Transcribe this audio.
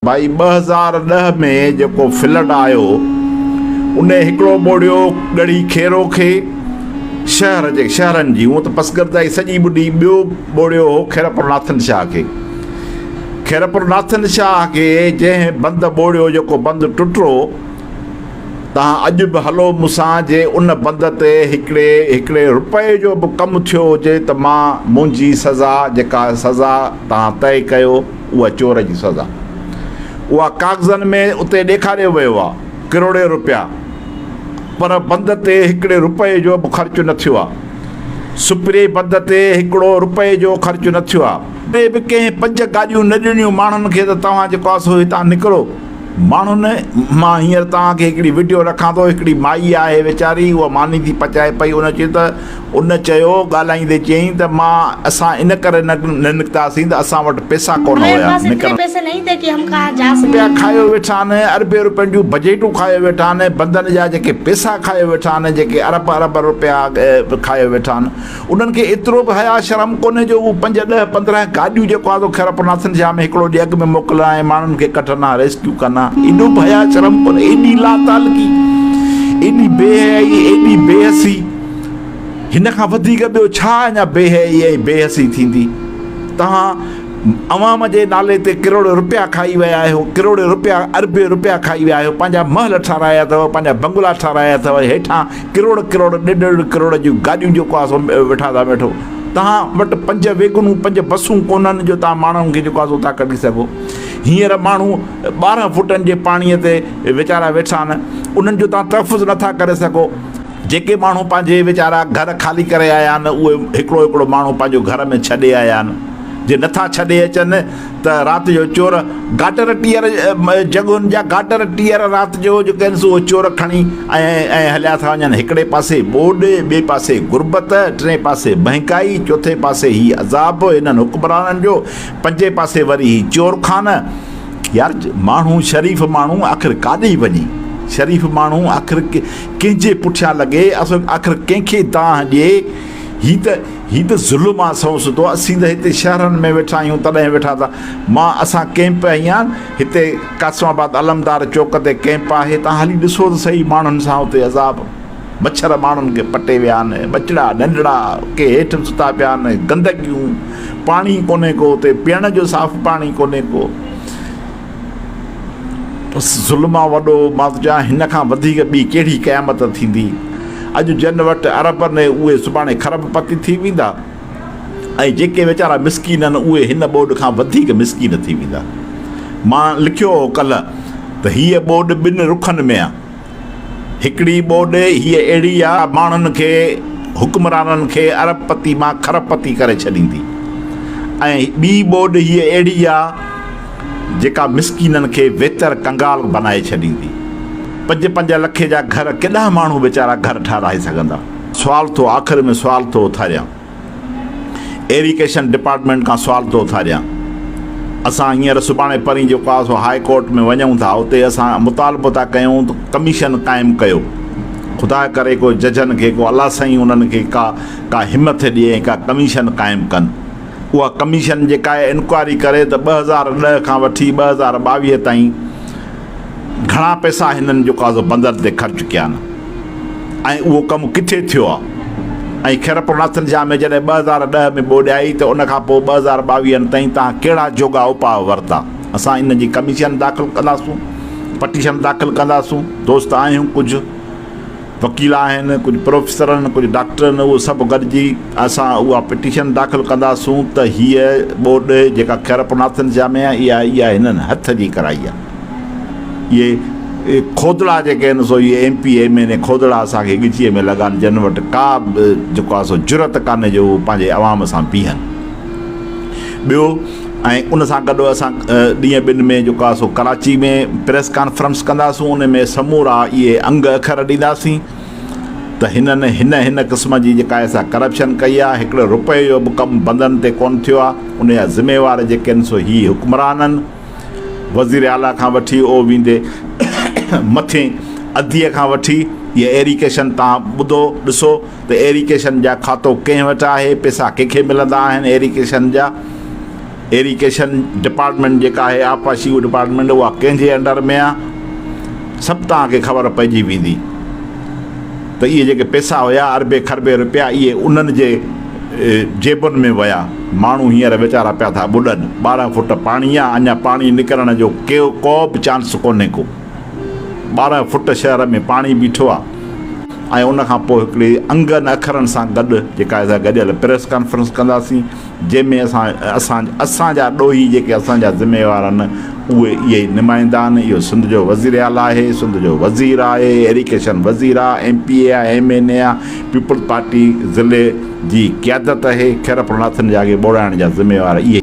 ڀائي 2010 ۾ جيڪو فلڊ آيو ان هڪڙو ٻوڙيو ڳڙهي کيرو کي شهر جي شهرن جي هونء ته پسگردائي سڄي ٻڏي ٻيو ٻوڙيو هو خيرپور ناٿن شاهه کي خيرپور ناٿن شاهه کي جنهن بند ٻوڙيو جيڪو بند ٽٽو توهان اڄ به هلو مون سان جي ان بند تي هڪڙي هڪڙي رپئي جو به ڪم ٿيو هجي ته مان منهنجي سزا جيڪا سزا توهان طئي ڪيو اها چور جي سزا اها ڪاغذن ۾ اتي ڏيکاريو ويو آ ڪروڙين رپيا پر بند تي هڪڙي رپئي جو به خرچ نه ٿيو آ سپري بند تي هڪڙو رپئي جو خرچ نه ٿيو آ. اتي به ڪنهن پنج گاڏيون نه ڏنيون ماڻهن کي ته توهان جيڪو آ سو هتان نڪرو. ماڻهن، مان هينئر توهان کي هڪڙي وڊيو رکان ٿو، هڪڙي مائي آهي ويچاري، اها ماني ٿي پچائي پئي، ان چيو ته، ان چيو، ڳالهائيندي چيائين ته مان، اسان ان ڪري نه نڪتاسين ته اسان وٽ پئسا ڪونه هيا، نڪرڻ. رپيا کايو ويٺا آهن، اربين رپين جون بجيٽون کايو ويٺا آهن، بندن جا جيڪي پئسا کايو ويٺا آهن، جيڪي ارب ارب رپيا کايو ويٺا آهن. انهن کي ايترو به حياء شرم ڪونهي جو هو پنج ڏهه 15 گاڏيون جيڪو آ سو خيرپور ناٿن شاهه ۾ هڪڙو ڏينهن اڳ ۾ موڪلن ها ۽ ماڻهن کي ڪڍن ها ريسڪيو ڪن ها ايڏو به حياء شرم ڪونهي ايڏي لاتعلقي ايڏي بي حيائي ايڏي بي حسي هن کان وڌيڪ ٻيو ڇا اڃا بي حيائي ۽ بي حسي ٿيندي توهان عوام جي نالي تي ڪروڙين رپيا کائي ويا آهيو، ڪروڙين رپيا، اربين رپيا کائي ويا آهيو، پنهنجا محل ٺهرايا اٿو، پنهنجا بنگلا ٺهرايا اٿو، هيٺان ڪروڙ ڪروڙ، ڏيڍ ڏيڍ ڪروڙ جون گاڏيون جيڪو آهي سو ويٺا ٿا ويٺو. توهان وٽ پنج ويگنون، پنج بسون ڪونهن جو توهان ماڻهن کي جيڪو آهي سو اتان ڪڍي سگهو. هينئر ماڻهو 12 فوٽن جي پاڻيء تي ويچارا ويٺا آهن، انهن جو توهان تحفظ نٿا ڪري سگهو. جيڪي ماڻهو پنهنجي ويچارا گهر خالي ڪري آيا آهن، اهي هڪڙو هڪڙو ماڻهو پنهنجو گهر ۾ ڇڏي آيا آهن. جي نٿا ڇڏي اچن ته رات جو چور گاٽر ٽيئر جڳهن جا گاٽر ٽيئر رات جو جيڪي آهن سو اهي چور کڻي ۽ ۽ هليا ٿا وڃن. هڪڙي پاسي ٻوڏ، ٻئي پاسي غربت، ٽئين پاسي مهنگائي، چوٿين پاسي هي عذاب هنن حڪمرانن جو، پنجين پاسي وري هي چور خانه. يار ماڻهو شريف ماڻهو آخر ڪاڏي وڃي؟ شريف ماڻهو آخر ڪنهن جي پٺيان لڳي؟ آخر ڪنهن کي دانهن ڏئي؟ هي ته هي ته ظلم آ سنئون سڌو. اسين ته هتي شهرن ۾ ويٺا آهيون تڏهن ويٺا ٿا مان اسان ڪئمپ هنئي آهن هتي قاسم آباد علمدار چوڪ تي ڪئمپ آهي تان هلي ڏسو ته سهي ماڻهن سان اتي عذاب مڇر ماڻهن کي پٽي ويا آهن ٻچڙا ننڍڙا ڪي هيٺ ستا پيا آهن گندگيون پاڻي ڪونهي ڪو اتي پيئڻ جو صاف پاڻي ڪونهي ڪو. بس ظلم آ وڏو، مان ٿو چوان هن کان وڌيڪ ٻي ڪهڙي قيامت ٿيندي. اڄ جن وٽ اربن اهي سڀاڻي کرب پتي ٿي ويندا ۽ جيڪي ويچارا مسڪين آهن اهي هن ٻوڏ کان وڌيڪ مسڪين ٿي ويندا. مان لکيو هو ڪلهه ته هيء ٻوڏ ٻن رخن ۾ آ. هڪڙي ٻوڏ هيء اهڙي آ ماڻهن کي حڪمرانن کي ارب پتي مان کرب پتي ڪري ڇڏيندي ۽ ٻي ٻوڏ هيء اهڙي آ جيڪا مسڪينن کي ويتر ڪنگال بنائي ڇڏيندي. پنج پنج لکي جا گهر ڪيڏانهن ماڻهو ويچارا گهر ٺهرائي سگهندا. سوال ٿو آخر ۾ سوال ٿو اٿاريان. ايريگيشن ڊپارٽمينٽ کان سوال ٿو اٿاريان. اسان هينئر سڀاڻي پرين جيڪو آهي سو هاء ڪورٽ ۾ وڃون ٿا اتي اسان مطالبو ٿا ڪيون ته ڪميشن قائم ڪيو. خدا ڪري ڪو ججن کي ڪو الله سائين انهن کي ڪا ڪا همٿ ڏئي ۽ ڪا ڪميشن قائم ڪن. اها ڪميشن جيڪا آهي انڪوائري ڪري ته 2010 کان وٺي 2022 تائين گهڻا پئسا هنن جيڪو آهي سو بندر تي خرچ ڪيا آهن ۽ اهو ڪم ڪٿي ٿيو آهي ۽ خيرپور ناٿن شاهه ۾ جڏهن 2010 ۾ ٻوڏ آئي ته ان کان پوء 2022 تائين توهان ڪهڙا جوڳا اپاء ورتا اسان ان جي ڪميشن داخل ڪنداسون پٽيشن داخل ڪنداسون دوست آهيون ڪجهه وڪيل آهن، ڪجهه پروفيسر آهن، ڪجهه ڊاڪٽر آهن، اهي سڀ گڏجي اسان اها پٽيشن داخل ڪنداسون ته هيء ٻوڏ جيڪا خيرپور ناٿن شاهه ۾ آهي اها اها هنن هٿ جي ڪرائي آهي. اهي کودڙا جيڪي آهن سو اهي M P M N A کودڙا اسان کي ڳچيء ۾ لڳا آهن جن وٽ ڪا به جيڪو آهي سو جرئت ڪانهي جو هو پنهنجي عوام سان بيهن. ٻيو ۽ ان سان گڏ اسان ڏينهن ٻن ۾ جيڪو آهي سو ڪراچي ۾ پريس ڪانفرنس ڪنداسون ان ۾ سمورا اهي انگ اکر ڏينداسين ته هنن هن هن قسم جي جيڪا آهي سا ڪرپشن ڪئي آهي هڪڙي روپئي جو به ڪم بندن تي ڪونه ٿيو آهي ان جا ذميوار جيڪي آهن سو هي حڪمران آهن وزير اعليٰ کان وٺي او ويندي مٿين اڌيء کان وٺي هيء ايريگيشن تان ٻڌو ڏسو ته ايريگيشن جا کاتو ڪنهن وٽ آهي پئسا ڪنهن کي ملندا آهن ايريگيشن جا. ايريگيشن ڊپارٽمينٽ جيڪا آهي آبپاشي ڊپارٽمينٽ اها ڪنهن جي انڊر ۾ آهي سڀ توهان کي خبر پئجي ويندي ته اهي جيڪي پئسا هيا اربين کربين روپيا اهي انهن جي جيبن ۾ ويا ماڻهو هينئر ويچارا پيا ٿا ٻڏن 12 فوٽ پاڻي آ اڃا پاڻي نڪرڻ جو ڪو به چانس ڪونهي ڪو 12 فوٽ شهر ۾ پاڻي بيٺو آ ۽ ان کان پوء هڪڙي انگن اکرن سان گڏ جيڪا اسان گڏيل پريس ڪانفرنس ڪنداسين جنهن ۾ اسان اسان اسان جا ڏوهي جيڪي اسان جا ذميوار آهن اهي اهي ئي نمائندا آهن اهو سنڌ جو وزير اعليٰ آهي سنڌ جو وزير آهي ايريگيشن وزير آهي ايم پي اي آهي ايم اين اي آهي پيپلز پارٽي ضلعي جي قيادت آهي خيرپور ناٿن جا کي ٻوڙائڻ جا ذميوار اهي.